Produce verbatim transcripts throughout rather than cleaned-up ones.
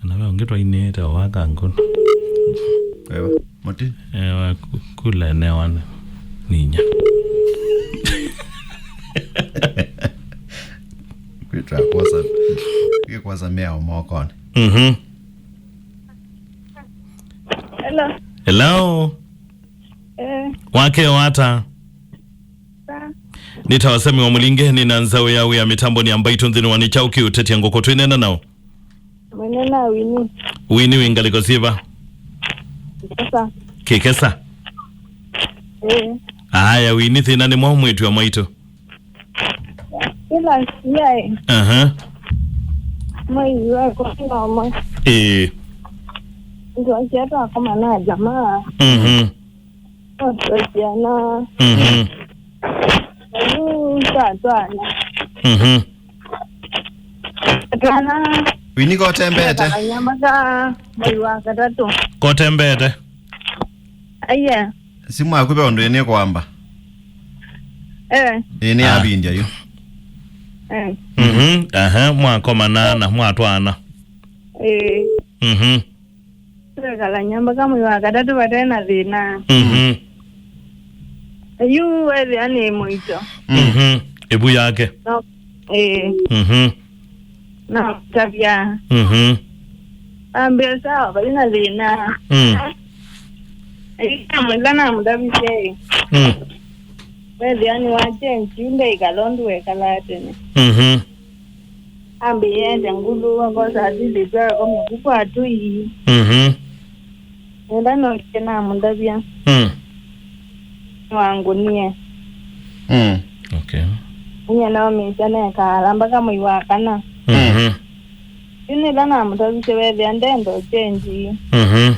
Na we ũngĩ twainĩte o wa kangũnũ. Ewa, mũti. Ewa, ku-, kula enewa nĩ, ninya. Kwĩtwa kwosa, kwĩ kwosa mĩao mokonĩ. Mhm. Hello. Hello. Eh. Wake wata. Sa. Nĩtawa Sami wa Mũlinge, nĩ na nzaũ ya wĩa mĩtambonĩ ya Mbaitũ nthĩnĩ wa Nĩ Kyaũ Kĩũtetya Ngũkũ. Twĩneena naũ? Mwene na Winnie. Winnie wĩ ngalĩko syĩva? Kĩkesa. Kĩkesa? Eh. Aya, Winnie, thĩna nĩ mwaũ mwĩĩtu wa mwaitũ? Kĩla siaĩ. Aha. Mwei wa ĩkũmi na ũmwe. Ĩĩ. Ndokie twakoma na jamaa. Mhm. Twakoma na. Mhm. Na yu twatwaana. Mhm. Twatwaana. Winnie, kotembete? Kanyama ka mwei wa katatũ. Kotembete? Aiye. Simu yaku ve ũndũ ĩnĩ kwamba? Eh. Ĩnĩ Ah. Yavindya yu. Eh. Mhm. Aha, mwakomana na mwatwaana. Eh. Mhm. Twekala nyamba ka mwei wa katatũ vate na thĩna. Mhm. Yu wethĩa nĩ mũito. Mhm. Ĩvu yake. No. Eh. Mhm. Namũtavya. Mhm. Ambĩa sawa, vai na thĩna. Mm. Ĩla namũtavisye ĩ. Mm. Wethĩa nĩ wa change, yu ndeĩkala ũndũ wekalaa tene. Mhm. Ambĩĩe ete ngulu, akosa atilĩtwe, akomya kuku atũi. Mhm. Ĩla nokie namũtavya. Mm. Nĩwangũnie. Mm. Okay. Nyie naũmĩĩsya nekaala mpaka mwei wa kana. Mhm. Yu nĩla namũtavisye wethĩa ndenda ũchenji. Mhm.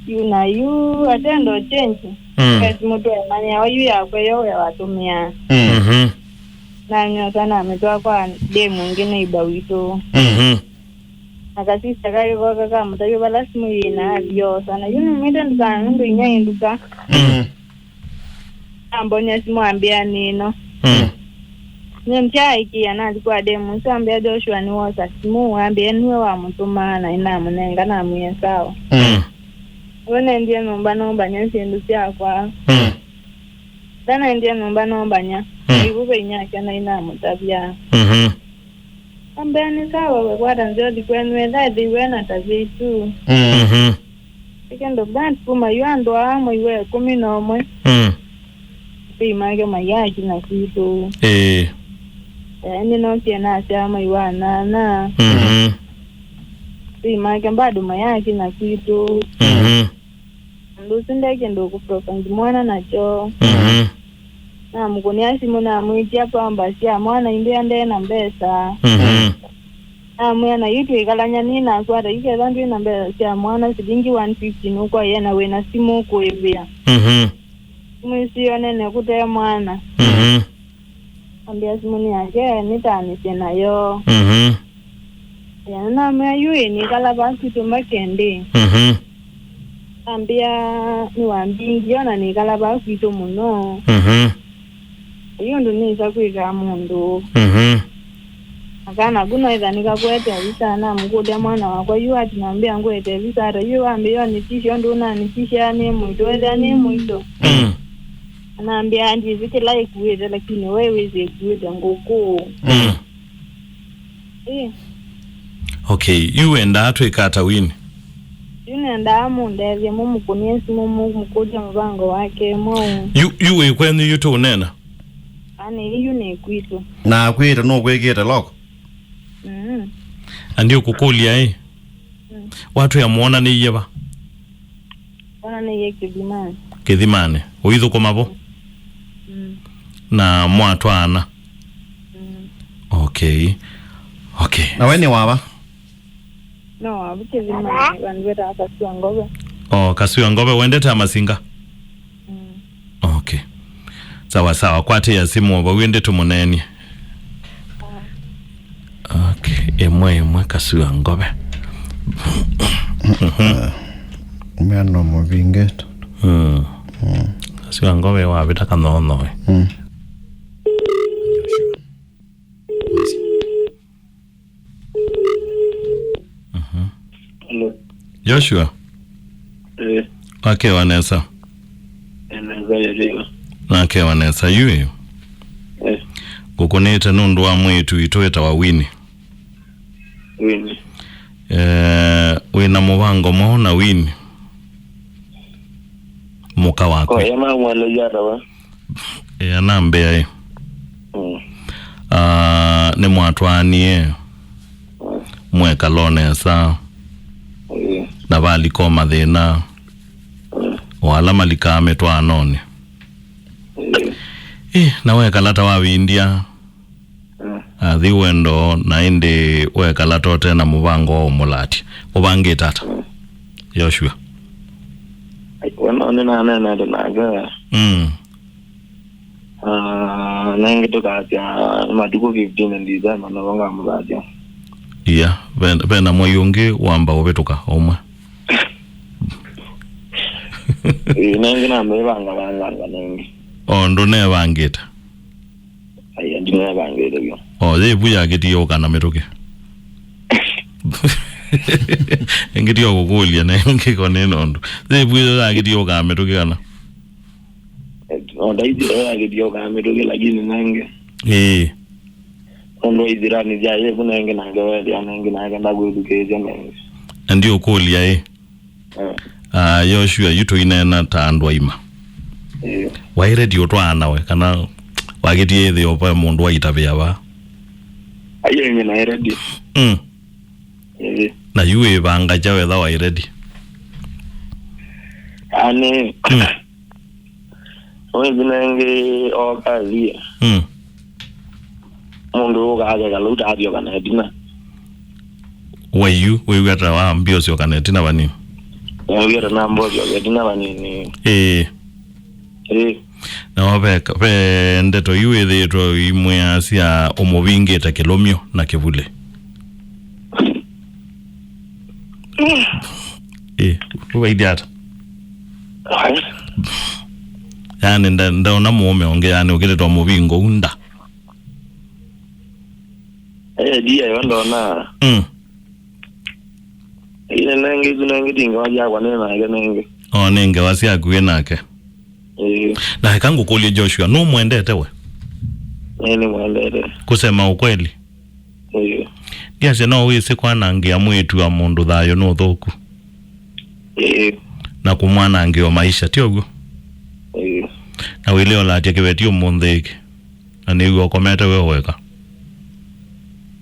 Yu na yu atenda ũchenji. Mm. Esi mũtwe manyĩawa yu yakwe yo we watũmĩaa. Mm. Mhm. Nanyota namĩtwaa kwa demu ũngĩ neighbor witũ. Mhm. Na kasista kaĩ koka kamũtavya vala simũ yĩ na athi oosa. Na yu numĩte ndukanĩ nũndũ inya ĩ nduka. Mm. Ambonia simũ ambĩa nĩ ĩno. Mm. Nyie ndyaaĩkĩĩa nathi kwa demu ũsu ambĩa Joshua nĩwosa simũ ambĩa nue wamũtũmaa na nĩnamũnenga namwĩe sawa. Mm. Ĩvo nendie nyũmba nombany'a syĩndũ syakwa. Mm. Ndanendie nyũmba nombany'a. Mm. Ĩvu ve inyake na nĩnamũtavya. Mhm. Ambĩa nĩ sawa, we kwata nzĩ ũthi kwenyu, ethĩwa ethĩiwe na ta vĩtu. Mm. Mhm. Ĩ kĩndũ bad kuma yu andũ aa mwei wa ĩkũmi na ũmwe. Mm. Asyai make maiakinya kwitũ. Ĩĩ. Eh, nĩnokie nasyaa mwei wa nyanya. Mhm. Asyai make bado maiakinya kwitũ. Mhm. Ũndũ ũsu nde kĩndũ kũprofangi mwana nakyo. Mhm. Namũkũnĩa simũ namwĩtya pamba sya mwana imbĩa nde na mbesa. Mhm. Namwĩa na yu twĩkalany'a nĩ naku ata yu ketha ndwĩ na mbesa sya mwana silingi one fifty nũkwaĩe na wĩ na simũ ũkũĩvĩa. Mhm. Simũ ĩsu yonene kũte mwana. Mhm. Ambĩa simũ nĩ yake nĩtaanĩsye nayo. Mhm. Ĩĩ, namwĩa yu ĩ nĩkala vaa kwitũ mbakendĩ. Mhm. Ambĩa nĩwambingie ona nĩkala vaa kwitũ mũno. Mhm. Yu ũndũ nĩsa kwĩka mũndũ. Mhm. Na kana ku noĩtha nĩkakwete visa, namũkũlya mwana wakwa yu ati nambĩa ngwete visa ata yu wambĩa ũnĩtisye ũndũ ũnanĩtisya nĩ mũito ethĩa nĩ mũito. Mm. Anambĩa ndyĩsĩ kĩla ĩkuĩte lakini we wĩsĩ ĩkuĩte ngũkũ. Mm. Ĩĩ. Okay, yu wendaa twĩka ata Winnie? Yu nendaa mũndethye mũmũkũnĩe simũ mũmũkũlye mũvango wake mwaũ. Yu, yu wĩ kwenyu yu tũũneena? Ani yu nĩ kwitũ. Na akwĩte nũkwĩkĩte loko? Mm. Andi ũkũkũlya ĩ? Mm. Watwĩa mũonanĩie va? Onanĩie Kĩthimanĩ. Kĩthimanĩ. Ũithũkũma vo? Mm. Na mwatwaana? Mm. Okay. Okay. Na we nĩ wava? No, avu Kĩthimanĩ, vandũ vetawa Kasua Ngove. Oh, Kasua Ngove, wendete Amasinga? Mm. Okay. Sawa sawa, kwatĩĩa simũ vau ĩndĩ tũmũneenie. Okay, ĩmwe ĩmwe Kasua Ngove. Meno mũvingĩto. Mm. Mm. Kasua Ngove wavĩta kanothoe. Mm. Joshua, Eh, wakewa nesa? Nesa yaliwa. Nakewa nesa yu yu. Eh, ngũkũnĩte nũndũ wa mwĩĩtu witũ wĩtawa Winnie. Winnie. Eh, wĩna mũvango mwaũ na Winnie? Mũka wakwa. Ko ema mwale yata wa? Ĩ, anambĩa ĩ. Mm. Ah, nĩmwatwaanie. Mm. Mwekala o nesa. Mm. Na valika o mathĩna. Mm. O ala malikaa mĩtwaanonĩ. Mm. Ĩ, na wekala ta wavindya. Mm. Athi wendo na ĩndĩ wekala ta ũte na mũvango wa ũmũlatya. Ũvangĩte ata? Mm. Joshua. Ai, wendo nĩnaneenete nake. Mm. Ah, nengĩ tũkasya matukũ fifteen December nĩvo ngamũthatya. Ia, ve, ve na mwei ũngĩ wamba ũvĩtũka ũmwe? Ĩĩ, nengĩ namĩvangavanganga nengĩ. O, ndũnevangĩte? Ai, ndinevangĩte vyũ. O, yĩvu yakĩtie ũka na mĩtũkĩ? Ĩngĩ tio kũkũlya nengĩ ko nĩ nũndũ. Yĩvu yakĩtie ũka na mĩtũkĩ kana? O ndaithi ĩyo yakĩthiokaa mĩtũkĩ, lakini nenge. Ĩĩ. Nũndũ wa ithirani sya yĩvu nenge nake wethĩa nenge nake ndakwĩthukĩĩsya nenge. Na ndiũkũlya ĩ. Eh. Ah, Joshua, yu tũineena ta andũ aima. Ĩĩ. Waĩ ready ũtwaana we, kana wakĩtie ĩthĩo ve mũndũ waitavĩa vaa? Aiyo, ĩngĩ naĩ ready. Mm. Ĩĩ. Na yu wĩvanga kya wetha waĩ ready? Ani. Mm. Wĩthi nengĩ oka athie. Mm. Mũndũ ũkakeka lũu tathioka na ĩtina. Waiyu, wĩw'a ta wambia ũsyoka na ĩtina vanini? Wĩw'a ta namba ũsyoka ĩtina vanini. Ĩĩ. Ĩĩ. Na ve, ve ndeto yu wĩthĩĩtwe imwĩasya ũmũvingĩte kĩlũmyo na kĩvulĩ. Ĩ, ũvaithya ata? Ai. Yaani, nda-, ndaona mũũme ũngĩ, yaani, ũkĩlĩtwa mũvingo unda. Eh, ndia yo ndona. Mm. Ine nenge isu nenge tinga waja kwa nene nake nenge. O, nĩ ngewa syaku wĩ nake. Ĩĩ. Na eka ngũkũlye Joshua, nũmwendete we? Ĩĩ, nĩmwendete. Kusema ukweli? Ĩĩ. Ndiasya no wĩsĩ kwanangĩa mwĩĩtu wa mũndũ thayũ nĩ ũthũku. Ĩĩ. Na kũmwanangĩa o maisha, ti ũguo? Ĩĩ. Na wĩle ũlatya kĩveti ũmũnthĩ ĩkĩ. Na nĩw'o ũkomete we weka?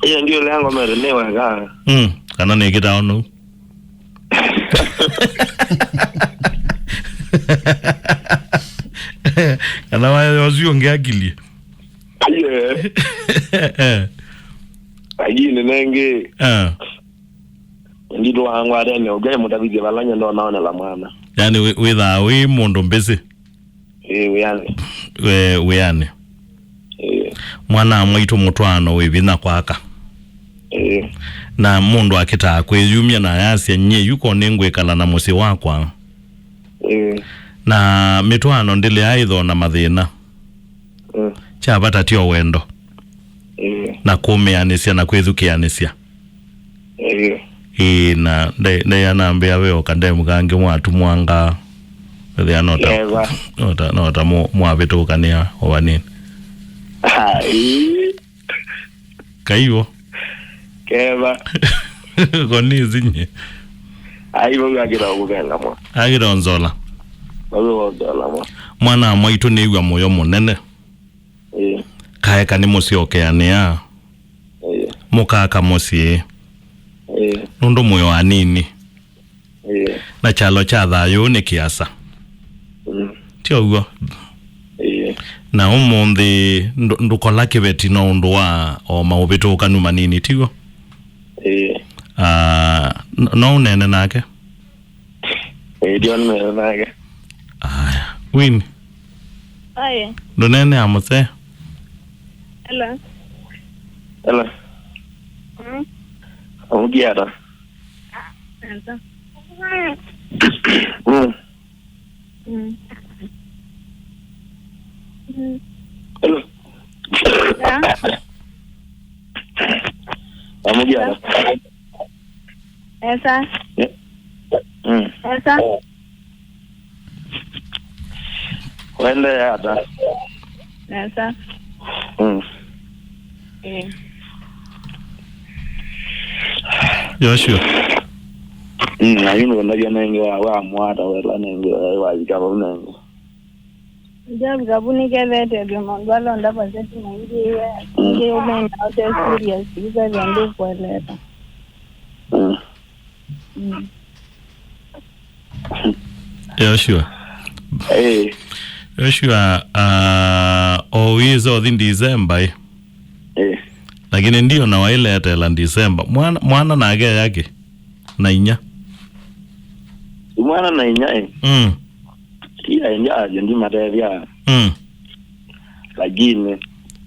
Ĩĩ, ndiũlea ngomete nĩ weka. Mm, kana nĩkĩtaa ũnou? Kana waya ũsu ũngĩ akilie? Aye. Lakini nengĩ. Ah. Nditũ wangwatene ũkei mũtavithye vala nye ndonaonela mwana. Yaani wĩ-, wĩthaa wĩ mũndũ mbĩsĩ? Ĩĩ, wĩanĩ. We, wĩanĩ. Ĩĩ. Mwana wa mwaitũ mũtwaano wĩ vinya kwaka. Ĩĩ. Na mũndũ akĩtaa kwĩyumya na ayasya, "Nyie yu ko nĩngwĩkala na mũsyĩ wakwa." Ĩĩ. Na mĩtwaano ndĩlea ĩthoo na mathĩna. Mm. Kya vata tyo wendo. Ĩĩ. Na kũmĩanĩsya na kwĩthukĩanĩsya. Ĩĩ. Ĩĩ, na nde-, ndeanambĩa ve o kandemu kangĩ mwatumwanga. Ethĩa no ta, Eva. No ta, no ta mũ-, mwavĩtũkanĩa o vanini. Ai. Kaivo. Keva. Konĩsinye. Ai, vau akĩta kũkenga mwa. Akĩta onzola. Vau onzola mwa. Mwana wa mwaitũ nĩw'a mũyo mũnene. Ĩĩ. Kaeka nĩmũsyokeanĩa. Ĩĩ. Mũkaka mũsyĩ. Ĩĩ. Nũndũ mwĩ o anini. Ĩĩ. Na kyalo kya thayũ nĩ kĩasa. Mm. Ti ũw'o? Ĩĩ. Na ũmũnthĩ ndũ-, ndũkola kĩveti no ũndũ wa o maũvĩtũkanu manini, tiw'o? Ĩĩ. Ah, n-, no ũneene nake? Ĩĩ, ndio nĩmeene nake. Aya. Winnie. Aye. Ndũneenea mũsee? Hello. Hello. Mm. Amũkie ata? Nza. Mm. Mm. Mm. Hello. Ya. Amũkie ata? Esa. Ye-, Mm. Esa. Wende ata? Nesa. Mm. Eh. Joshua. Mm, na yũndũ ndavya nenge wa, wa mwata wela nenge wa, wa yika vau nenge. Ndavika vu nĩkethete thĩ maũndũ ala ndavaseti maingĩ iwe. Mm. Ngi ũmena ũte serious, ĩkethĩa ndĩkũeleta. Mm. Mm. Joshua. Eh. Joshua, ah, o wĩsa ũthi December, eh. Eh. Lakini ndio na wailetela December. Mwana, mwana nake yake na inya. Mwana na inya, eh. Mm. Iya, ndia, ndimatethya. Mm. Lakini.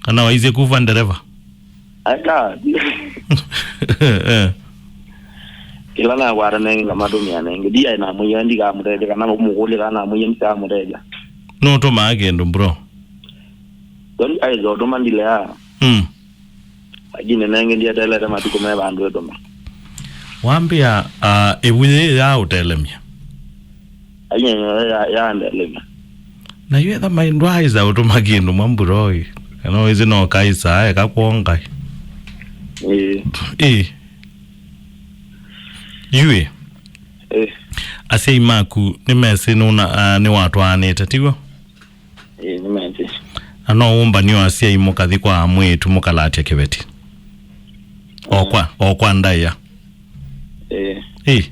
Kana waisye kuva ndereva? Aka. Eh. Kĩla nakwata nenge ngamatũmĩa nenge. Ndia namwĩa ndikamũtethya, kana mũkũlya kana namwĩa ndikamũtethya. Nũtũmaa kĩndũ, bro? Don't aizo tũma ndilea. Mm. Lakini nenge ndietelete matukũ me vandũ ĩtũma. Wambĩa, ah, ĩvu yĩĩ ya ũtelemya. Lakini ya, ya, ya ndelemya. Na yu etha mai ndwaisa ũtũma kĩndũ mwa mburoi. Kana wĩsĩ no kaisa, eka kwongai. Ĩĩ. Ĩĩ. Yu ĩ. Ĩĩ. Asyai maku nĩmesĩ nũna, ah, nĩwatwaanĩte, tiw'o? Ĩĩ, nĩmesĩ. Na no ũmbany'e asyai mũkathi kwa mwĩĩtu mũkalatya kĩveti? O kwa, o kwa ndaĩa? Ĩĩ. Ĩĩ.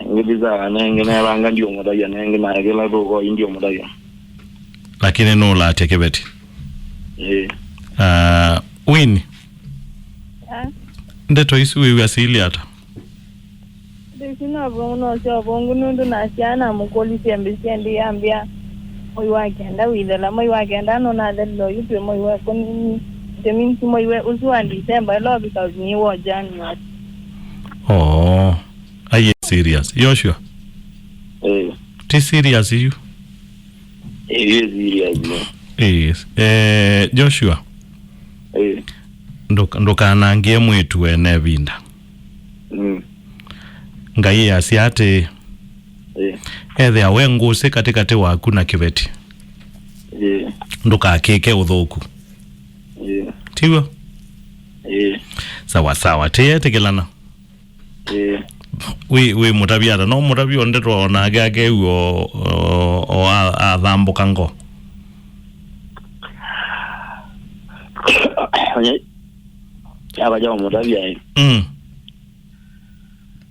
Ngĩthisaa nenge nevanga ndiũmũtavya nenge, na kĩla tũkoi ndiũmũtavya. Lakini nũlatya kĩveti? Ĩĩ. Ah, Winnie? Ah. Ndeto isu wĩw'a sili ata? Ndĩsi no vũngũ, no syo vũngũ, nũndũ nasyaa namũkũlisye mbĩsya ndĩ yambĩa, mwei wa kenda wĩthela, mwei wa kenda no nathelile oyu twĩ mwei wa ĩkũmi. It means mwei we, ũsu wa December, ĩla ũvika nĩ wa January. Oh, are you serious? Joshua? Eh. Ti serious yu? Eh, serious, no. Yes. Eh, Joshua? Eh. Ndũka-, ndũkanangĩe mwĩĩtu wene ĩvinda. Mm. Ngai easya atĩĩ, eh, ethĩa we ngũsĩ katĩkatĩ waku na kĩveti, eh, ndũkakĩke ũthũku. Eh. Tiw'o? Eh. Sawa sawa, tĩetĩkĩlana. Eh. Wĩ, wĩ mũtavya ata? No mũtavya o ndeto o nake akew'a o, o, o a-, athambũka ngo. Yava ja mũtavya, eh. Mm.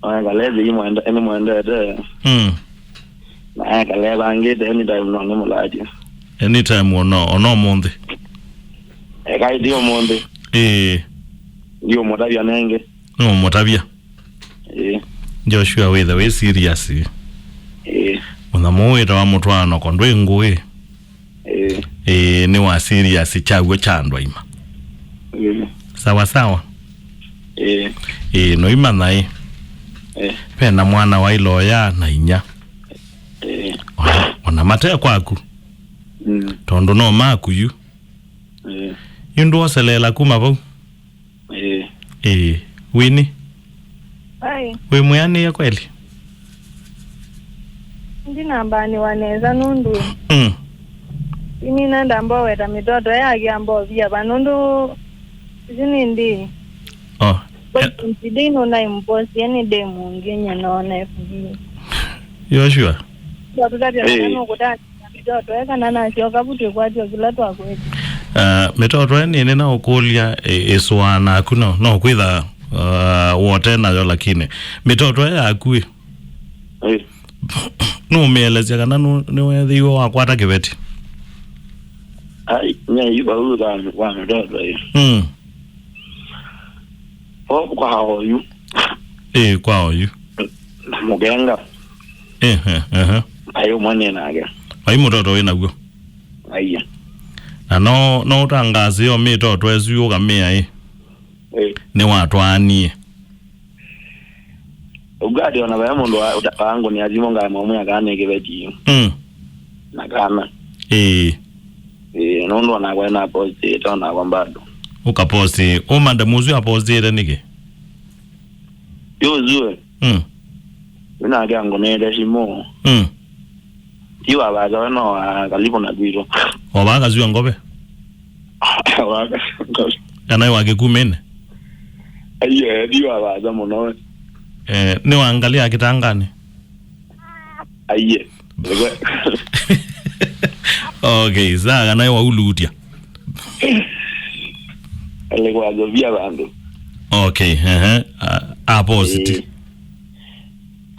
Oya kalezi imwenda, eni mwendete. Mm. Na aya kaleva angite anytime no nĩ mũlatya. Anytime ono, ono mũnthĩ. Eka iti ũmũnthĩ. Ĩĩ. Ndiũmũtavya nenge. Nũmũtavya. Ĩĩ. Joshua wĩthe wĩ serious. Ĩĩ. Mũnyamũ wĩtawa mũtwaano ko ndwĩ ngũĩ. Ĩĩ. Ĩĩ, nĩ wa serious kyaw'o kya andũ aima. Ĩĩ. Sawa sawa. Ĩĩ. Ĩĩ, noimanya ĩ. Ĩĩ. Ve na mwana wa iloya na inya. Ĩĩ. Ona, ona mate kwaku. Mm. Tondũ no maku yu. Ĩĩ. Yu ndwoseleela kuma vau. Ĩĩ. Ĩĩ. Winnie? Ai. Wĩ mwĩanĩe kweli? Ndinambaanĩwa nesa nũndũ, mm, inina ndamboweta mĩtoto yake ambovia va nũndũ isu nĩ ndĩ. Oh. But eh, today no naimposie nĩ ndĩ mũngĩ nye nona F B. Joshua? Ndio tũtavya kana, ĩĩ, nũkũtana. Mĩtoto ĩ kana nasyoka vu twĩkwatya kĩla twakwete. Ah, mĩtoto ĩ nĩnĩ na ũkũlya ĩ-, ĩsũaa naku no, no kwĩtha, ah, wote nayo lakini. Mĩtoto ĩ yaku ĩ? Ĩ. Nũmĩelesya kana nũ-, nĩweethĩiwe wakwata kĩveti? Ai, nye yu vau tha wa mĩtoto ĩ. Mm. O kwa oyu. Ĩ, kwa oyu. Na mũkenga. Ĩ, ĩ, ĩ. Aĩ ũmwe nĩ nake. Vai mũtoto wĩ naw'o. Aiya. Na no, no ũtangaase yo mĩtoto ĩsu ũkamĩa ĩ. Ĩ. Nĩwatwaanie. Ũgati ona vaya mũndũ wa, ũta-, wangũnĩa simũ ngamwamwĩa kana nĩ kĩveti. Mm. Na kana. Ĩĩ. Ĩĩ, nũndũ onakwa ena post ĩta onakwa bado. Ũkaposti. Ũ madam ũsu apostĩte nĩkĩ? Yũzue. Mm. Yu nake angũnĩte simũ. Mm. Ti wa vaasa we no wa karibu na kwitũ. O vaa Kasua Ngove? Wa Kasua Ngove. Kana wa Kĩkumĩnĩ? Aiye, ti wa vaasa mũno we. Eh, nĩ wa ngalĩ ya Kĩtanganĩ? Aiye. Okay, saa kana wa Ulutia? Alikuwa Jovia vandu. Okay, ehe. A, a post. Eh.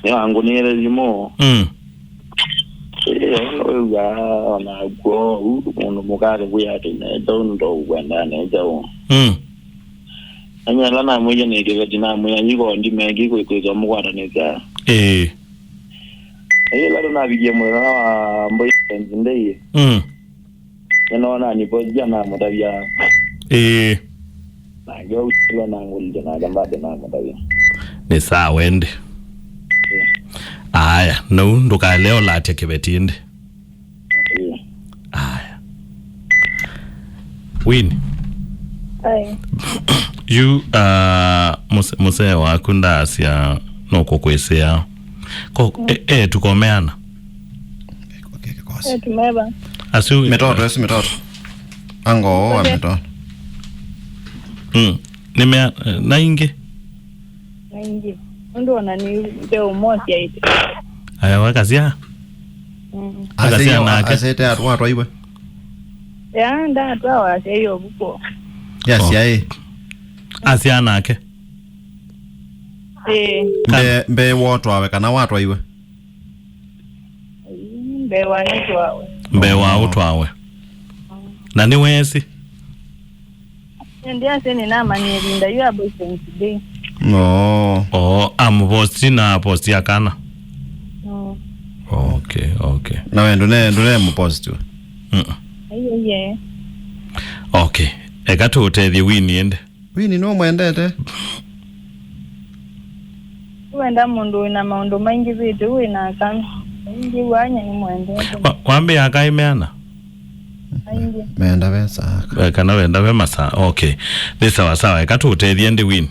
Nĩwangũnĩĩre simũ. Mm. Ĩĩ, ũndũ wĩw'aa o nakw'o, ũ mũndũ mũka akĩkwĩa atĩ nesa ũndũ ũkwenda nesa ũ. Mm. Nanyala namwĩie nĩ kĩveti, namwĩa, "Yiko ndimeki kwĩkwĩswa mũkwatanĩsya." Ĩĩ. Ĩĩ, ĩla tũnavikie mũthenya wa boyfriend's day. Mm. Nĩnoona nĩpo jia namũtavya. Ĩĩ. Nake ũsila nangũlile nake mbate namũtavya. Nĩ sawa ĩndĩ. Ĩĩ. Aya, nau ndũkalee ũlatya kĩveti ĩndĩ. Ĩĩ. Aya. Winnie. Ai. Yu, uh, mũse-, mũsee waku ndaasya nũkũkwĩsĩa. Ko, e, e, tũkomeana. Ĩĩ, tumeva. Asu mĩtoto, ĩsu mĩtoto. Ango wa mĩtoto. Mm. Nĩ mea, na ingĩ? Na ingĩ. Ũndũ ona nĩ mbeũ mosyaĩte. Aya, wakasya? Mm. Akasya nake? Asete atwatwaiwe. Ya, ndatwawa asyai ovuko. Ya, oh. Asyai. Asya nake? Ĩĩ. Mbe, mbe wotwawe kana watwaiwe? Mbee wa nĩtwawe. Mbee wa ũtwawe. Na nĩweesĩ? Nĩndyasĩ nĩnamanyie ĩvinda yu a boyfriend's day. No. Oo, amũposti na aposti akana? No. Okay, okay. Na we ndũne, ndũne mũposti we? Mm. Aiye, aiye. Okay. Eka tũũtethye Winnie ĩndĩ. Winnie nũmwendete? Wenda mũndũ wĩna maũndũ maingĩvĩte, wĩna aka. Ingĩ wanya nĩmwendete. Wa-, wambĩa aka ĩ meana? Aingĩ. Menda ve saa. Eh, kana wenda ve masaa. Okay. Nĩ sawa sawa. Eka tũũtethye ĩndĩ Winnie.